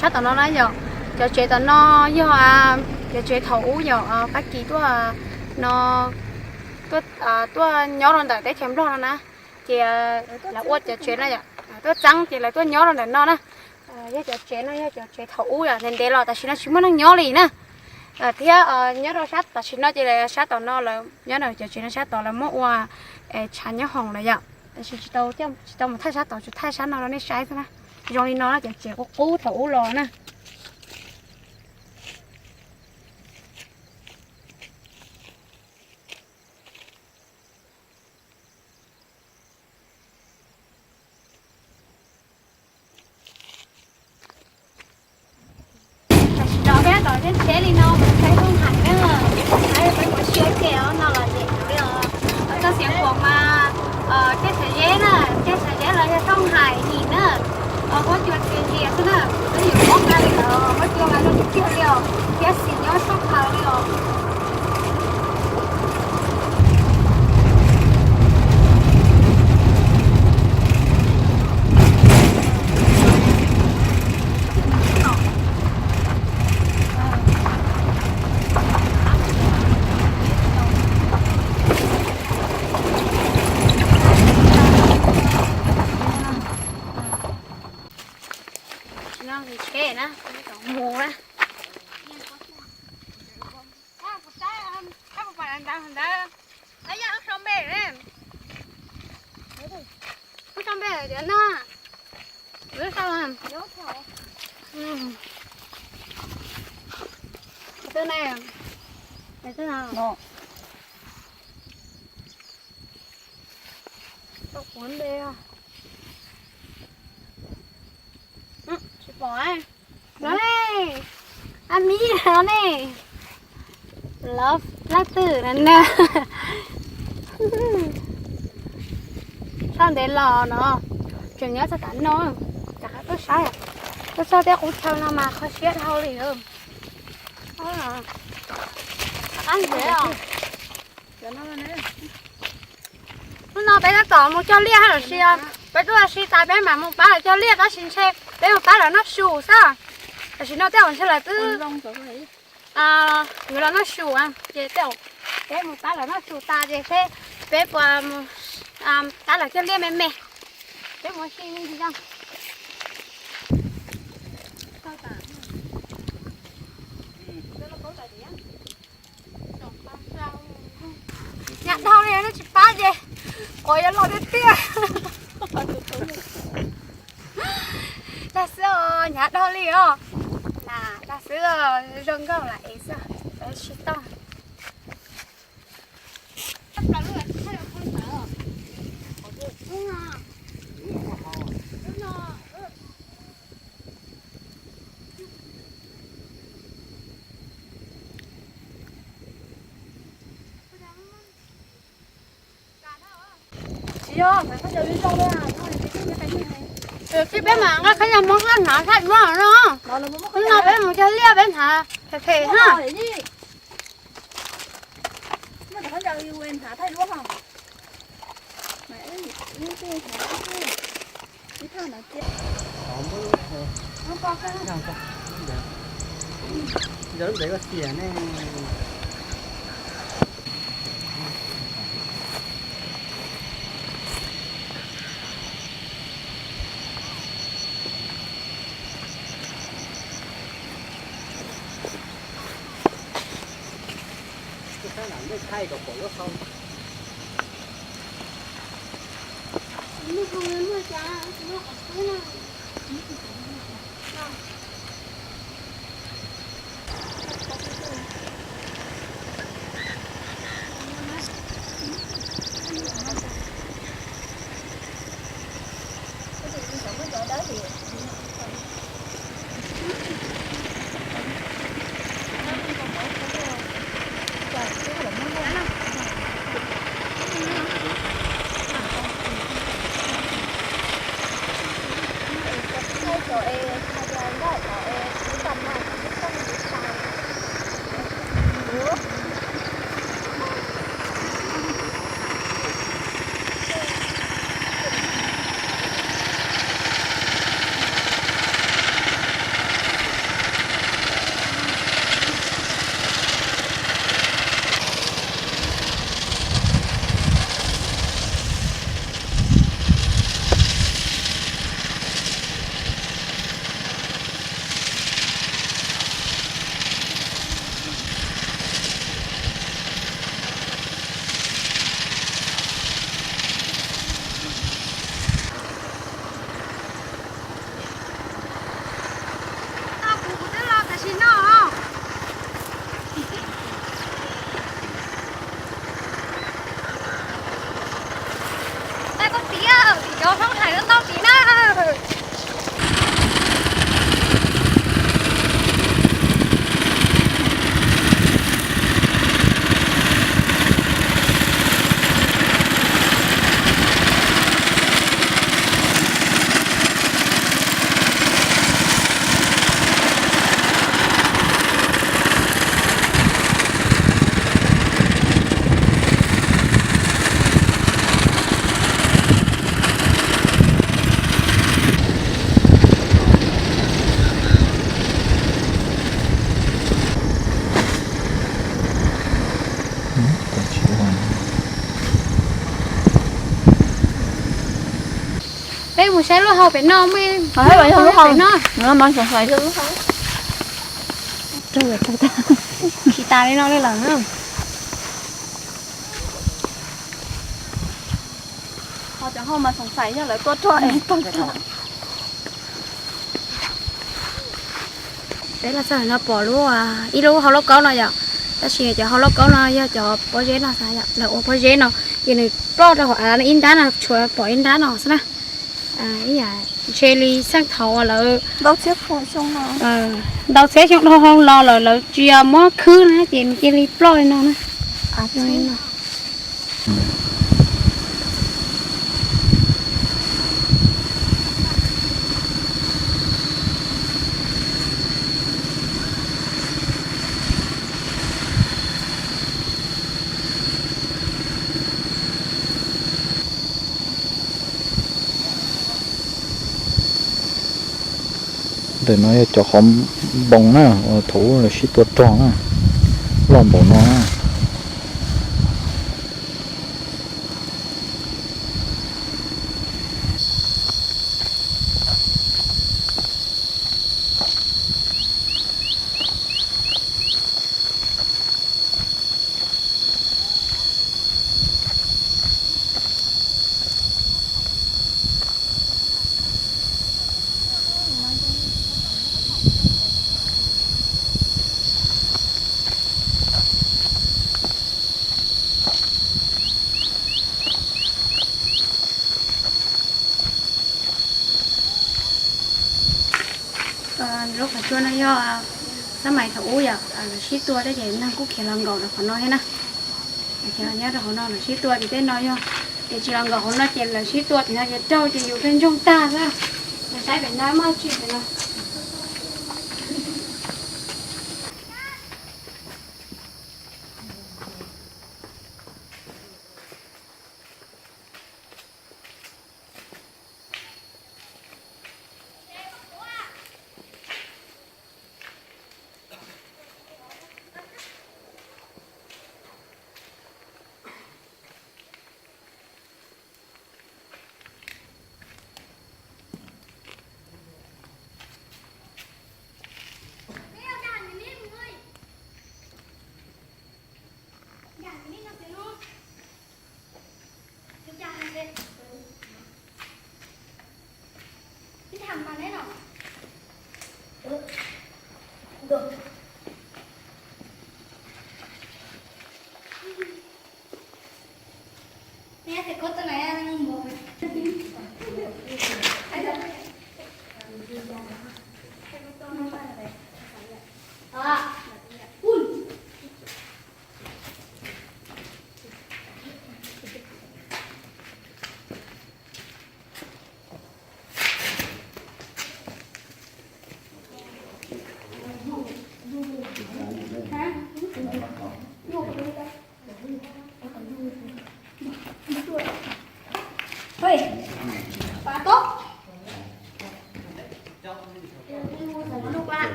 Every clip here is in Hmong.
Sab tom no na yom, cov tsev tom no yog cov tsev thaum ub yog Fab Kis tuaj no, tuaj nyob rau ntawm teb chaws Nplog no na, ces lawv ua cov tsev no, tuaj txeeb ces lawv tuaj nyob rau ntawm no na. Yog cov tsev no yog cov tsev thaum ub ntev ntev los tam sim no tsis muaj neeg nyob li na. Thiab nyob rau sab tam sim no ces sab tom no lawv nyob, cov tsev no sab tod lawv muab ua tshav nyob hoom lawm yom. Tab sis tsis tau, tsis tau mus thaij sab tod, tsuas thaij sab no rau nej saib xwb na. Zoo li no cov tsev qub qub thaum ub los na. Tam sim no peb tab tom tsheb li no mus saib Tooj Hais na, saib peb mus siab ke os no los lem li os. Txoj Xiav Khuam mas Caj Xav Zeb na, Caj Xav Zeb los yog Tooj Hais Him na. Huab cua txias ntsia xwb na, twb yuav mob nqa li os, huab cua mas zoo tiag tiag li os, thiab xim nyob tshaj plaws li os. Tsis no tsheb na, mus na. Ub, tso npe tias no. Ub, tso. Tus ne, tus no. Tau quav npe. Tsis pom. No ne, a mi no ne. Lov lab twm na na. Sau ntev los no, tseem nyob txog tav no, rov qab tuaj saib. Tuaj txog tej qub chaw no mas kho siab dhau li. Qab ntev os. Hnub no peb tab tom mus cog liaj hab los sis, peb tuaj ua si tas peb mam mus pab lawv cog liaj tab sis ntshe peb mus pab lawv noj su xwb. Tam sim no tej zaum ntshe lawv twb yuav los noj su, ces tej zaum peb mus pab lawv noj su tas ces seb peb puas mus pab lawv cog liaj me me. Peb mus ua si li ntsis. Hnyav dhau li no tsis pab ces quav yuav los tiag tiag. Dag xwb os, hnyav dhau li os. Na, dag xwb, zoo nkauj lam ev xwb, peb sib toj. Tsis peb mas nqa khaub ncaws Hmoob hab hnav thaij duab no. Hnub no peb mus cog liaj peb hnav phem phem na. Saib lub hau pem no, lub hau pem no. Tsis tas li no li lawm. Ho cov hau mas xoom xais yog lawv tua rog es tag tag. Peb los txog no pom lub, ib lub hau lauj kaub no yom. Tab sis cov hau lauj kaub no yog cov pob zeb no xav yom, lawv ua pob zeb no ces nws ploj rau hauv av ib nrab no, tshuav pom ib nrab no xwb na. Ib yam ntshe li xeej thaud uas lawv ntau txhiab xyoo dhau los lawm lawv tsis yog muab khwb na ces nws cia li ploj li no na. Ntawm no yog cov qhov npoo na, uas thaum ub lawv sib tua rog na, loj npaum no na. Lub qhov tsua no yog xab mais thaum ub yom, lawv sib tua thiab ces neeg kuj khiav los nkaum rau qhov no thiab na. Khiav los nyob rau hauv no lawv sib tua ces tej no yog, ces tsis los nkaum hauv no ces lawv sib tua tim no ces raug ces yus pheej ntsoog tag xwb. Saib pem no muaj tsi pem no.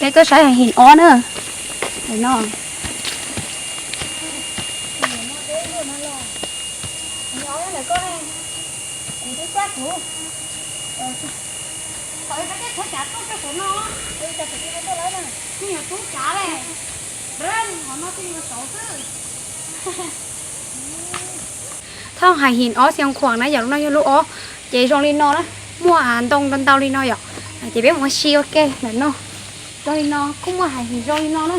Peb tuaj saib hais him ob na. No. Thooj hais him ob Xeev Khuam na yom, lub no yog lub ob, ces zoo li no na, muaj ntoo ntau ntau li no yom, ces peb mus ua si ua ke ntawm no. Zoo li no kuj muaj hais him zoo li no na.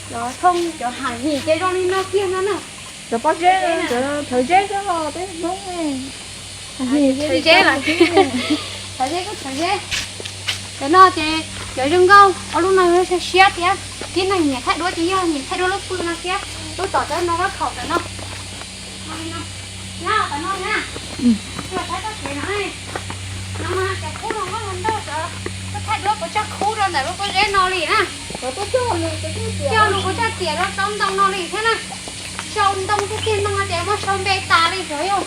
Cov thooj cov hais him ces zoo li no kiag no na. Cov pob zeb, cov thawv zeb xwb los peb Hmoob ne. Thawv zeb los, thawv zeb kuj thawv zeb. Cov no ces cov zoo nkauj, ob lub no siab siab thiab. Tib neeg nyiam thaij duab ces yog nyiam thaij duab lub pw no thiab. Lub tom cov no lub khaum ntawm no. No, tam no na. Los thaij txoj kev no. No mas cov kub no muab ua ntau cov, koj thaij duab puas tsaug kub rau ntawm lub pob zeb no li na. Coj lus puas tsaug tiam rau tsob ntoo no li thiab na. Sau ntoo tiag tiag, ntoo no ces muab sau npe tas li, xyov yog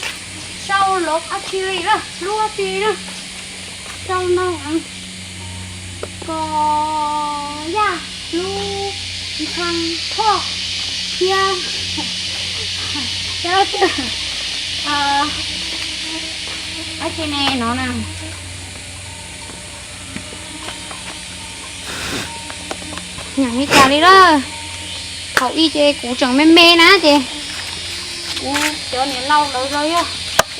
sau lov dab tsi li na, hlub dab tsi na. Sau ntoo ko yaj hlub. Ntxhee Thoj thiab cov leej twg, dab tsi ne no na. Nyeem li cas li lawm. Thaum ub ces kuv tseem me me na ces kuv cov niam laus lawv los yog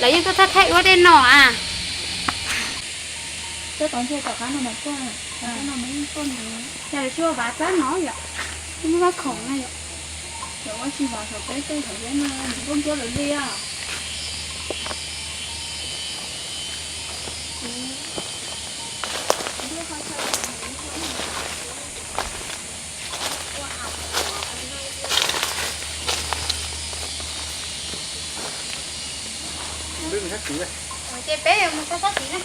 lawv yeej tuaj thaij thaij ua tej no a. Yog lawv tsuas vas txab no yom, muaj vaj khoom na yom. Cov ua tsis vas saum peb tej thaum peb no nws nkauj ntsuab lawv li. Ces peb mus sab sab tid na.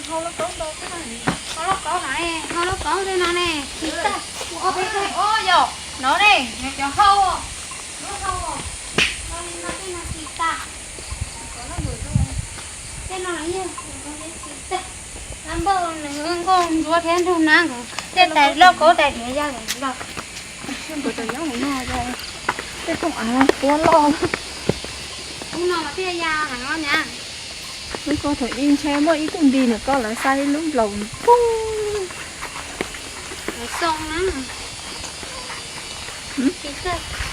Hau lauj kaub no ne, hau lauj kaub tej no ne, tsis tag. Yog no ne, cov hau, lub hau, no li no tej no tsis tag. Tej no los yog tsis tag. Npawg nws nkauj ntsuab thiab nrug nab nkawd tej tais lauj kaub tais diav ya los. Nkawd cov nyob hauv no, tej thooj av quab loj. Ub no mas thiaj ya heev os nyab. Lub ko thaum ub ntshe muaj ib tug nti nws ko lawv xa ib lub nplaum poob. Lawv xoo na.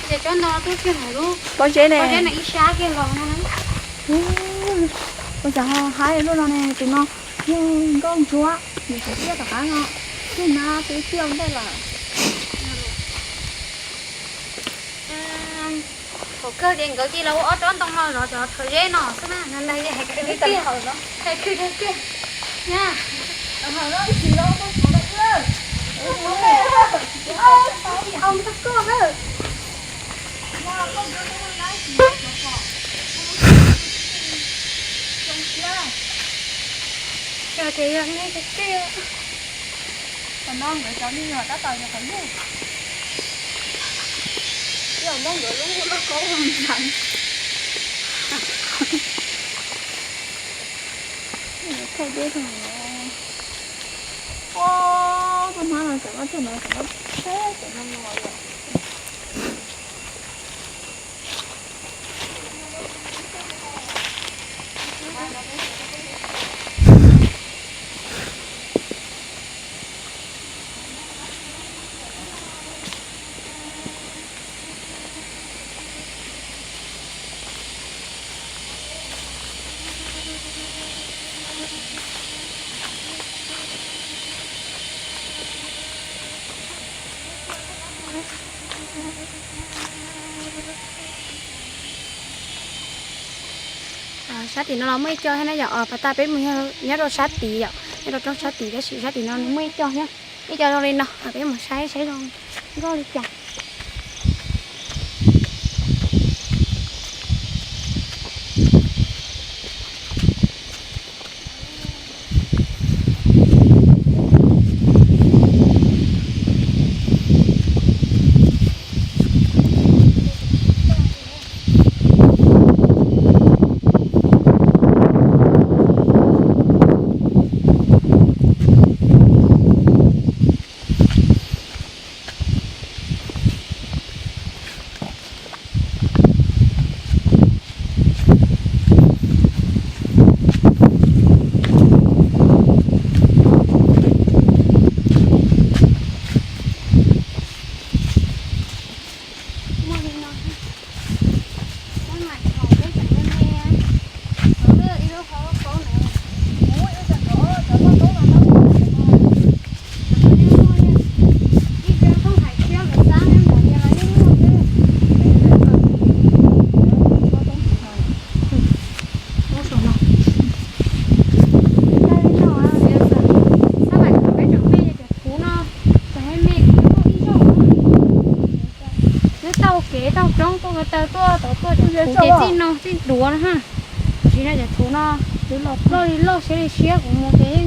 Ces tsob ntoo twb kiag hauv lub pob zeb ne, ib sab kiag los no na. Ua cas ho haib lub no ne, tus no yog nkauj ntsuab, nws tseem ciaj tom qab no, tus nab twb ciaj ntej lawm. Thaum kawg ces nkawd cia los ua ob tsob ntoo no zov cov rhawv zeb no xwb na, hais khwv tiag, hais khwv tiag. Yog tias yog nej tiag tiag, qhov no nkawd cov me nyuam tab tom yog qhov yug, yog muab nkawd lub lauj kaub ntxhee. Thaij deb rau. Ua, koj hmab no cov no, cov no, cov no no yom. Sab tim no los muaj ib co thiab na yom, pas tas peb mus nyob rau sab tid yom, nyob rau roob sab tid tab sis sab tim no nws muaj ib co thiab, ib co zoo li no, peb mus saib saib zoo nkauj li cas. Muaj li no, sab nraim hauv peb tseem me me, hauv lwj ib lub hauv lub kaub na. Ib co thooj hais thiab lawv xab nraim tias los yeej muaj xwb. Sab nraim hauv peb tseem me, cov thuv no tseem me me, kuv twb muaj ib zaug. Twb taug kev taug roob taug ko taw tuaj tod tuaj, cov thuv ces txij no txij duav no ha. Tsis no cov thuv no loj li loj siab li siab, kuv mus ces yeej,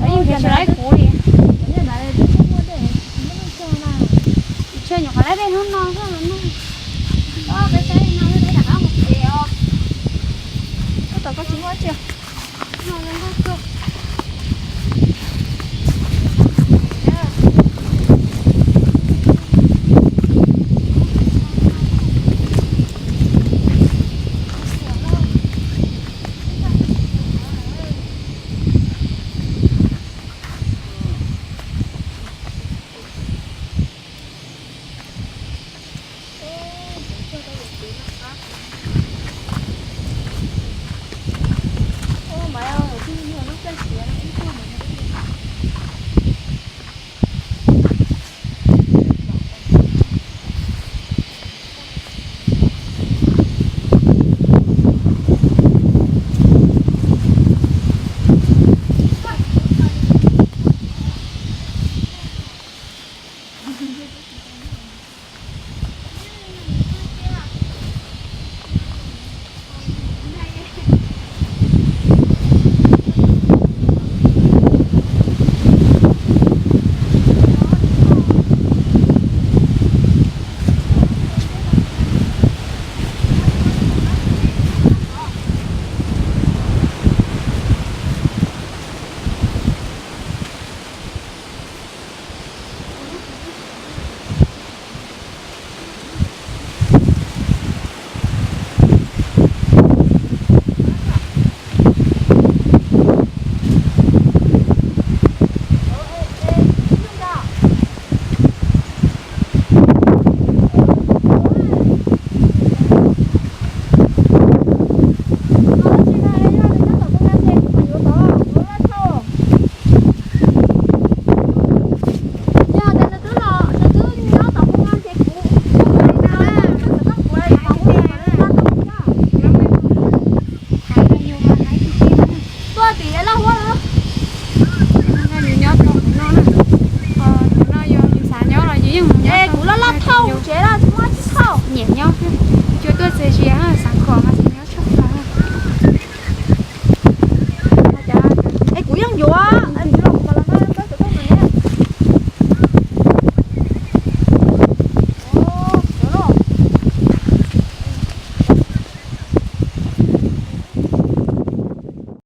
yeej nrhiav tsis laib kuv li. Tshe nyuam qhuav laib dej hnub no xwb no. Peb saib no, peb rov qab mus tsev os. Koj tom koj tsis muaj tsi. No zoo nkauj kawg. Yuav